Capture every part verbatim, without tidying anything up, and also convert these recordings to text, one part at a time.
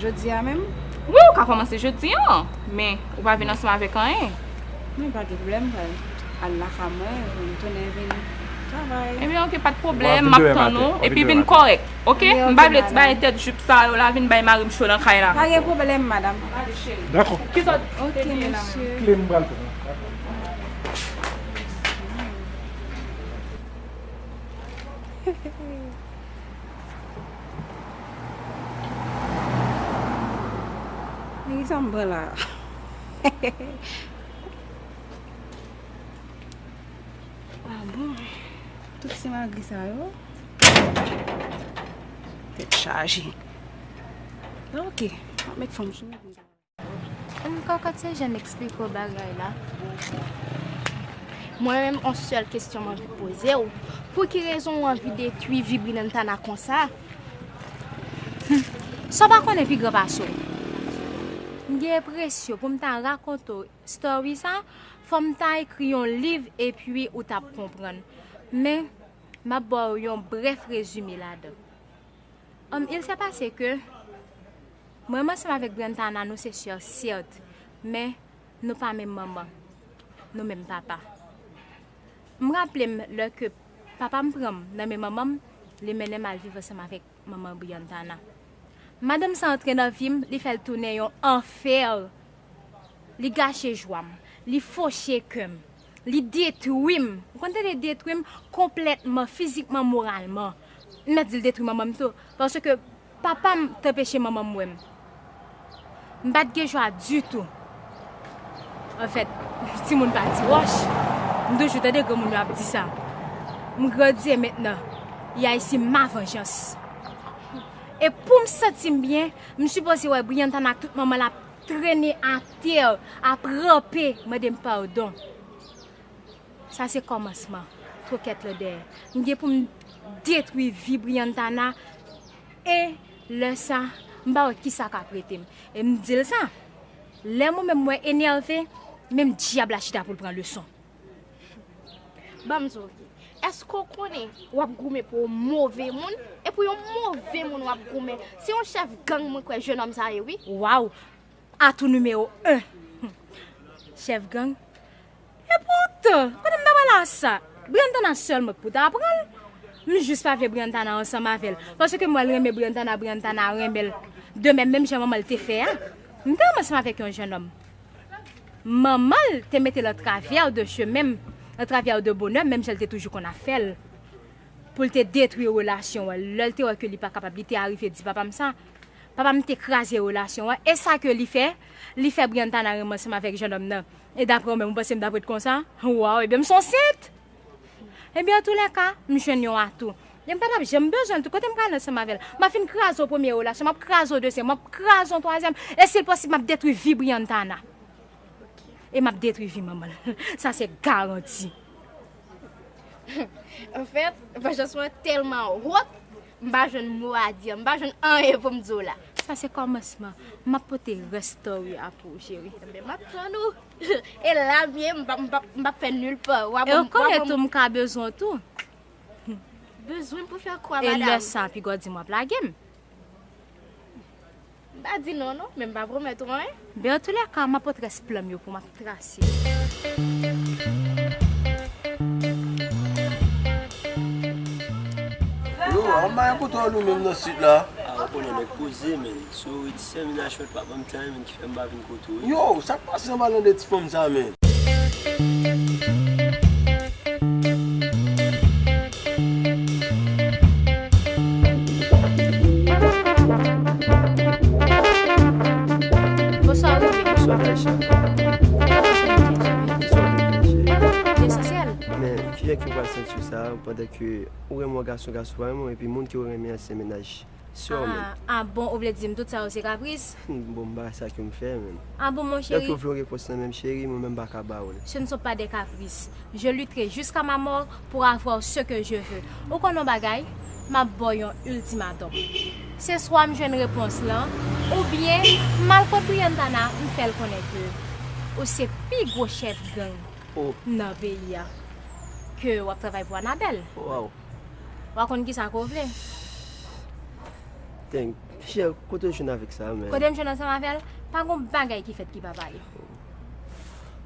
Jodi a menm? Wi, ou ka kòmanse jodi an, men ou pa vin ansanm avèk anyen. Men pa gen pwoblèm, pral al lakay mwen, vin tounen vin travay. Ebyen, oke, pa t pwoblèm, m ap tann ou, epi vin kòrèk, oke? M pa vle ti bagay tèt jip sa yo la vin bay mari m cho nan kay la. Pa gen pwoblèm, madanm. Dakò. Kisa w te bliye la menm? Kle m pral pran. Men kisa m pran la? Ah bon? Tout se malgre sa yo? Tèt chaje. Ok, m ap met fanm sou mwen. M kòkòt se jan m eksplike w bagay la. Mwen menm, yon sèl kesyon m anvi poze w. Pou ki rezon w anvi detwi vi Briantana konsa? Sa w pa konnen pi gran pase w. M gen enpresyon pou m ta rakonte w story sa, fò m ta ekri yon liv epi ou t ap konprann. Men, m ap ba w yon brèf rezime ladan. Humm, il se pase ke mwen ansanm avèk Briantana nou se sè, sèt, men nou pa menm manman, nou menm papa. M raple m lè ke papa m pran m nan men manman m, li mennen m al viv ansanm avèk manman Briantana. Madanm sa antre nan vi m, li fè l tounen yon anfè. Li gache jwa m, li foche kè m, li detwi m. Ou konn tande detwi m konplètman, fizikman, moralman. M mèt di l detwi manman m tou, paske papa m t anpeche manman m wè m. M pa t gen jwa ditou. Anfèt, timoun pa ti wòch. M toujou tande granmoun yo ap di sa. M grandi e mentnan, y a ici ma vengeance. E pou m santi m byen, m sipoze wè Briantana ak tout manman l ap trennen atè, ap ranpe, mande m padon. Sa se kòmansman twokèt lan dèyè. M gen pou m detwi vi Briantana e lè sa, m pa wè kisa k ap rete m. E m di l sa. Lè mwen menm mwen enève, menm dyab la chita pou l pran leson. Ban m di w, èske w konnen w ap goumen pou yon move moun? E pou yon move moun w ap goumen. Se yon chèf gang mwen kwè jennonm sa ye wi. Waw! Atou nimewo en. Chèf gang. E poutan, kote m ta pral a sa? Briantana sèlman k pou ta pran l. M jis pa vle Briantana ansanm avè l. Paske m wè l renmen Briantana, Briantana renmen l. De menm, menm jan manman l te fè a. M te renmen ansanm avèk yon jennonm. Manman l te mete l an travè de chemen m, an travè de bonè, menm jan l te toujou konn ap fè l. Pou l te detwi relasyon an. Lè l te wè ke li pa kapab, li te arive di papa m sa. Papa m te kraze relasyon an. E sa ke li fè, li fè Briantana renmen ansanm avèk jennonm nan. E daprè w menm, ou panse m t ap ret konsa? Waw, ebyen m se yon sent! Ebyen, antoulèka, m jwenn yon atou. E m pa t ap janm bezwen l tou. Kote m prale ansanm avè l? M ap fin kraze yon premye relasyon, m ap kraze yon dezyèm, m ap kraze yon twazyèm. E si l posib, m ap detwi vi Briantana. E m ap detwi vi manman l. Sa se garanti. Anfèt, vanjans mwen tèlman wòt, m pa jwenn mo a di, m pa jwenn anyen pou m di w la. Sa se kòmansman. M ap pote rès story a pou ou, cheri. Ebyen, m ap tann ou. E la m ye, m p ap, m p ap, m p ap fè nil pa. W a ban m, w a ban m. E ou konnen tou m ka bezwen w tou. Bezwen m pou fè kwa, madanm? E lè sa, piga w di m w ap lage m. M pa di non, non, men m pa pwomèt ou anyen. Ben, antoulèka, m ap pote rès plan m yo pou m ap trase. Yo, anba yon bouton nou menm nan sit la. A, ou konnen nèg poze, men. Si w redi sèmina chwèt pa ban m ti anyen, men, ki fè m pa vin kote w. Yo, sa k pase anba nan de ti fanm sa, men? Bonswa, Roger. Bonswa, Taïcha. Lesansyèl. Men, kijan ki w pral santi w sa, pandan ke ou renmen yon gason, gason pa renmen w, epi moun ke w renmen an se mennaj sè w menm? Ah, ah, bon, ou vle di m tout sa yo se kapris? Bon, m pa sa ke m fè, menm. Ah bon, mon chéri? Donk, ou vle yon repons nan menm, cheri, mwen menm m pa ka ba w l. Ce ne sont pas des caprices. Je lutterai jusqu'à ma mort pour avoir ce que je veux. Ou konn yon bagay? M ap ba w yon iltimatòm. Se swa m jwenn repons lan, oubyen m al kot Briantana, m fè l konnen ke ou se pi gwo chèf gang nan peyi a, ke w ap travay pou Anabèl. Waw. W a konn kisa ke w vle. Thank Chè, kote w jwenn avèk sa menm? Kote m jwenn ansanm avè l? Pa gon bagay ki fèt ki pa pale.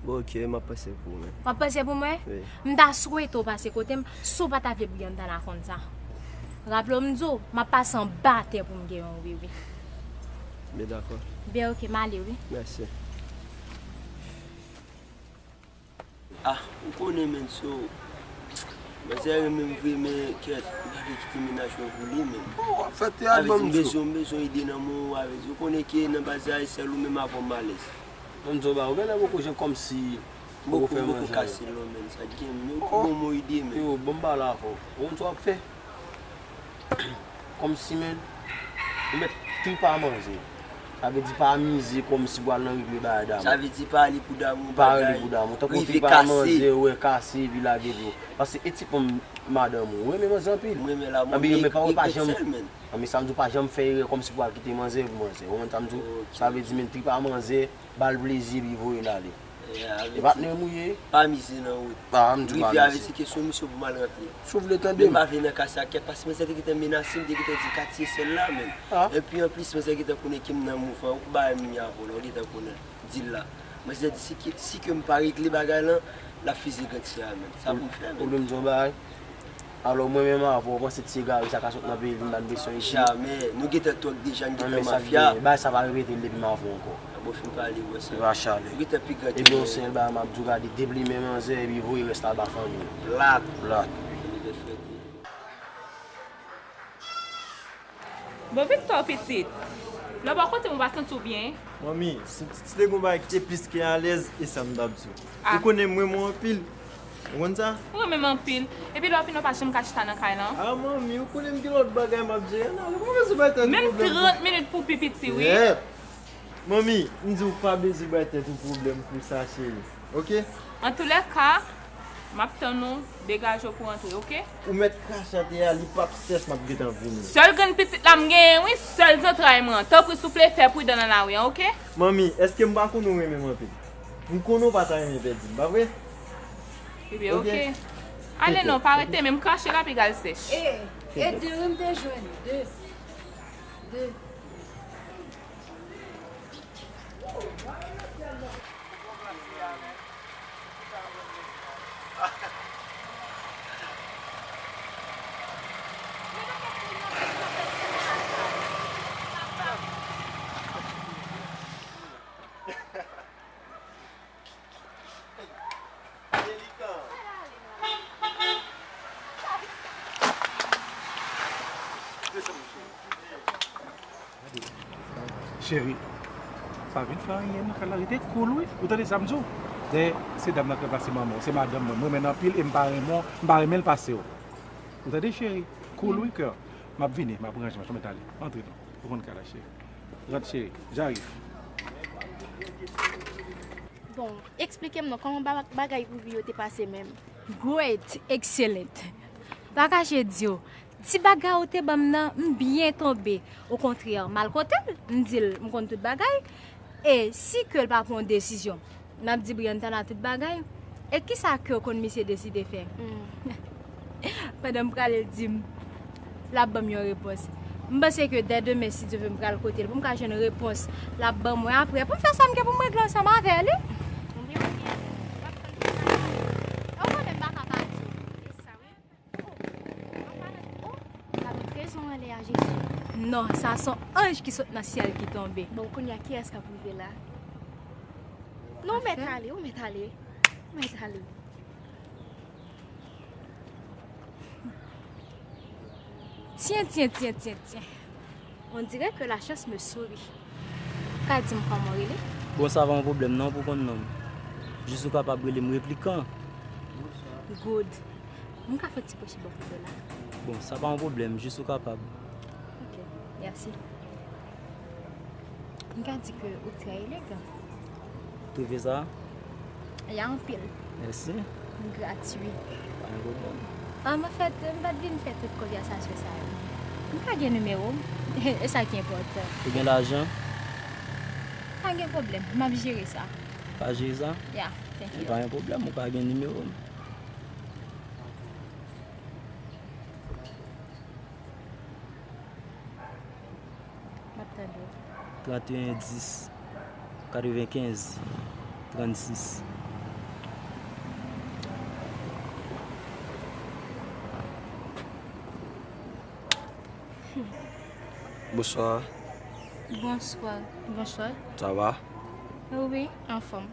Bon, ok, m ap panse pou ou menm. W ap panse pou mwen? Wi. M ta swete w pase kote m, si w pa ta vle Brianna konn sa. Raple w m di w, m ap pase anba tè pou m gen yon wi wi. Byen dakò. Byen ok, m ale wi. Mèsi. Ah, ou konnen menm so. Manzè renmen m vre, men kèt, m pa vle kite mennaj mwen pou li menm. Bon, w ap fè teyat, ban m di w. Sa vle di m bezwen, m bezwen ide nan men w, sa vle di, ou konnen ke nan baz la, e sèl ou menm avè m alèz. Ban m di w bagay, ou genlè poko jan kòmsi ou poko fè manje. Boko kase lò, menm sa gen, men ou bon, bon ide, menm. Yo, ban m pale avè w. Ou konn sa w ap fè? Kòmsi, menm, ou mèt trip a manje. Sa vle di pa mize kòmsi pou al nan ri pou bagay damou. Sa vle di pa ale pou damou, pa ale pou damou. Tankou trip a manje, wè, kase, epi lage dlo. Paske e ti fanm madanm ou, ou renmen manzè anpil. M renmen l, a, men pa, pa janm, men sa m di w, pa janm fè erè kòmsi pou al kite manzè pou manzè. Ou konprann sa m di w? Sa vle di, men trip a manzè, ba l plezi, epi voye l ale. E patnè m ou ye. Pa mize nan wout. Ah, m di w pa mize. Rive avèk ti kesyon misyon pou m al rantre. Si w vle tande m. Men m pa vle nan ka sa kèt, paske manzè te gentan menase m, te gentan di katye sèl la menm. Ah. Epi anplis, manzè gentan konnen ke m nan mouvman, ou bagay m ye avè w la, ou gentan konnen dil la. Manzè di si ke, si ke m pa regle bagay lan, l ap fize granti a menm. Sa pou m fè menm? Ou vle m di w yon bagay? Alò, mwen menm avè w, ou panse ti egare sa ka sot nan peyi vin ba n presyon isit? Jamè. Nou gentan twòk deja, n gentan mafya. Bagay sa pa repete l depi m avè w ankò. Bon, fin pale, wè sa. Li pa chale. Ou gentan pi gran ke mwen. Ebyen, yon sèl bagay m ap di w, gade, deplimen manzè, epi voye rès la ba fanmi l. Plat. Plat. Bon, Victor, pitit. Lè w bò kote m, ou pa santi w byen? Manmi, si, si te gon bagay ki te plis ke alèz, e sa m t ap di w. Ah. Ou konnen m renmen w anpil. Ou konn sa? Ou renmen m anpil. Epi lè w vini, w pa janm ka chita nan kay lan. Ah, manmi, ou konnen m gen lòt bagay m ap jere. Nan, ou pa bezwen bay tèt ou pwoblèm pou. Menm trant minit pou pi piti, wi. Yèp. Manmi, m di w pa bezwen bay tèt ou pwoblèm pou sa, cheri. Oke? Antoulèka, m ap tann ou, degaje w pou w antre, oke? Ou mèt krache atè a, li p ap sèch, m ap gentan vini. Sèl grenn pitit la m genyen, wi, sèl zantray mwen. Tanpri, souple, fè pridan nan lari a, oke? Manmi, èske m pa konnen w renmen m anpil? M konnen w pa ta renmen pèdi m, pa vre? Ebyen, oke. Ale non, pa rete, men m krache la, piga l sèch. E, e de wi m te jwenn, de. De. Cheri, pa vin fè anyen nan kay la, rete cool wi. Ou tande sa m di w? Dayè, se dam nan k ranplase manman w, se madanm mwen. M renmen l anpil e m pa renmen w, m pa renmen l pase w. Ou tande, cheri? Cool wi, kè. M ap vini, m ap ranje, m ap ale. Antre non. Ou konn kay la, cheri. Rant, cheri. J'arrive. Bon, eksplike m non, kòman ba-, bagay pou li yo te pase menm? Great, excellent. Pa kache di w, ti bagay ou te ban m nan, m byen tonbe. Okontrè, m al kote l, m di l m konn tout bagay. E si ke l pa pran yon desizyon, n ap di Brianna tout bagay. E kisa ke w konn misye deside fè? Hmm. Pandan m prale, l di m l ap ban m yon repons. M panse ke dè demen, si Dye vle, m pral kote l pou m ka jwenn repons l ap ban mwen apre, pou m fè sa m gen pou m regle ansanm avè li. Ou menm, ou menm, w ap tann pou sa. Ou konnen m pa ka pa di w. E sa, wi. Oh, an palan, oh, m ta met rezon anlè a, Jezi. Non, sa se yon anj ki sot nan syèl ki tonbe. Bon, kounye a, kiyès k ap rive la? Non, ou mèt ale, ou mèt ale. Ou mèt ale. Tyen, tyen, tyen, tyen, tyen. On dirait que la chance me sourit. Ou ka di m kòman w rele? Bon, sa pa yon pwoblèm non, pou konn non m. Jis ou kapab rele m Replikan. Good. M ka fè ti pwoche bò kote w la? Bon, sa pa yon pwoblèm, jis ou kapab. Ok, mèsi. M ka di ke ou trè elegan. Ou twouve sa? Ya, anpil. Mèsi. Gratui. Pa gen pwoblèm. An, anfèt, m pa t vin fè tout konvèsasyon sa yo. M ka gen nimewo w? E sa ki enpòtan. Ou gen lajan? Pa gen pwoblèm, m ap jere sa. Ka jere sa? Ya, thank you. Pa gen pwoblèm, ou ka gen nimewo m. Tranteyen dis, katrevenkenz, trannsis. Bonsoir. Bonsoir. Bonsoir. Ça va? Wi, anfòm.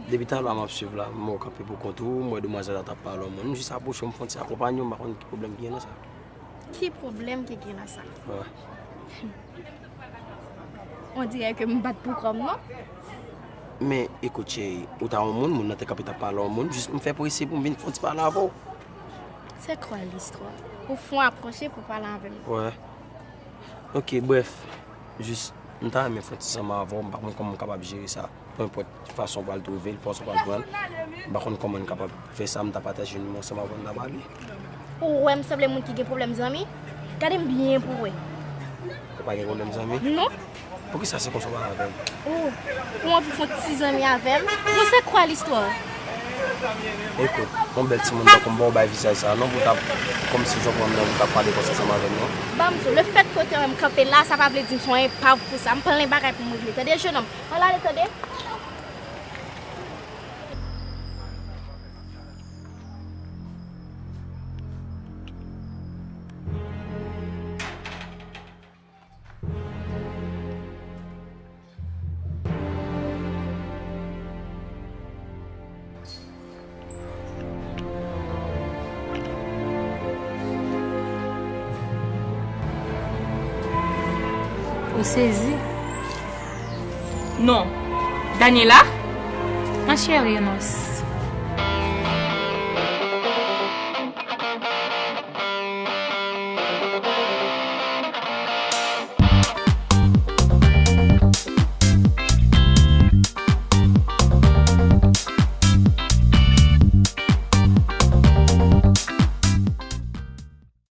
Depi talè m ap swiv la, m wè w kanpe pou kont ou, m wè demwazèl la t ap pale yon moun. M jis apwoche w, m fè yon ti akonpanye w, m pa konn ki pwoblèm ki gen nan sa. Ki pwoblèm ki gen nan sa? Wè. On dirè ke m bat pou kò m, non? Men, ekout, cheri, ou ta yon moun, moun nan te kanpe t ap pale yon moun, jis m fè prese pou m vin fè yon ti pale avè w. C'est quoi l'histoire? Ou fon apwoche pou pale avè m. Wè. Ok, bref, jis, m ta renmen fè yon ti zanmi avè w, m pa konn kòman m kapab jere sa. Penenpòt fason w pral twouve l, fason w pral pran l, m pa konn kòman n kapab fè sa, m ta pataje nimewo ansanm avè w, n ta pale. Ou wè m sanble moun ki gen pwoblèm zanmi? Gade m byen pou w wè. Ou pa gen pwoblèm zanmi? Non. Poukisa se konsa w pale avè m? Ou, ou anvi fè yon ti zanmi avè m? Bon, c'est quoi l'histoire? Ekout, yon bèl timoun tankou m, bon, w bay vizaj sa, non, pou w t ap, kòmsi jan w pran m nan, pou w t ap pale konsa ansanm avè m, non? Ban m di w, le fait ke w te wè m kanpe la, sa pa vle di m se yon enpav pou sa. M plen bagay pou m regle, tande, jenòm? Ann ale, tande? Ou sezi? Non. Daniela? Mon cheri, non.